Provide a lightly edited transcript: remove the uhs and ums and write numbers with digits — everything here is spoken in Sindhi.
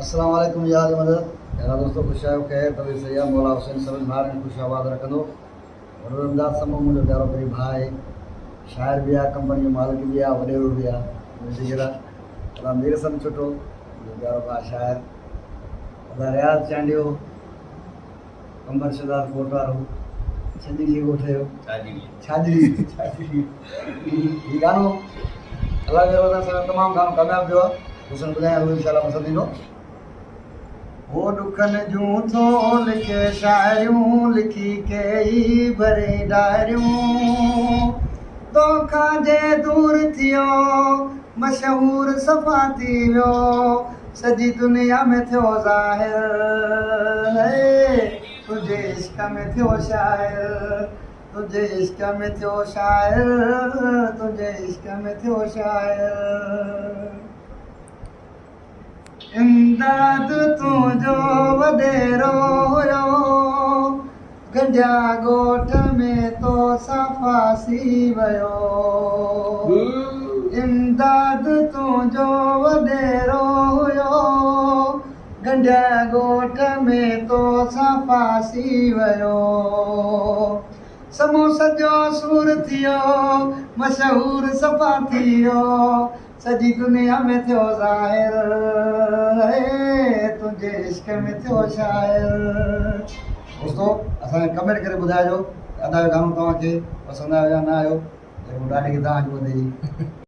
السلام عليڪم يا علي مدد. پيارا دوستو خوش آهيو خير طبيعت صحيح آهي مولا حسين سڀني ڀائرن کي خوش آباد رکندو وڏو امداد سمون منهنجو پيارو غريب ڀاء آهي شاعر به آهي ڪمپني جو مالڪ به آهي وڏيرو به آهي منهنجو جگر آهي ادا مير حسن ڇٽو منهنجو پيارو ڀاء شاعر ادا رياض چانڊيو قمبر شھداد ڪوٽ وارو ڇڄڙي جي ڳوٺ جو ڇاڄڙي ڇاڄڙي هي گانو الله جي رضا سان تمام گانو ڪامياب ٿيو آهي حسن ٻڌايان ٿو انشاء الله پسند ايندو هو ڏکن جون ٿو لکي شاعريون لکي ڪيئي ڀري ڊائريون توکان جي دور ٿيو مشهور صفا ٿي ويو سڄي دنيا ۾ ٿيو ظاهر تنهنجي عشق ۾ ٿيو شاعر تنهنجي عشق ۾ ٿيو شاعر تنهنجي عشق ۾ ٿيو شاعر امداد تنهنجو وڏيرو هيو گنجا ڳوٺ ۾ تو سان ڦاسي ويو امداد تنهنجو وڏيرو هيو گنجا ڳوٺ ۾ تو سان ڦاسي ويو سمو سڄو سور ٿيو مشهور صفا ٿي ويو سڄي دنيا ۾ ٿيو ظاهر تنهنجي عشق ۾ ٿيو شاعر. دوستو اسان کي ڪمينٽ ڪري ٻڌائجو ته ادا جو گانو توهان کي پسند آيو يا نه آيو جيڪو ڏاڍي کي دانهن جو ٻڌي.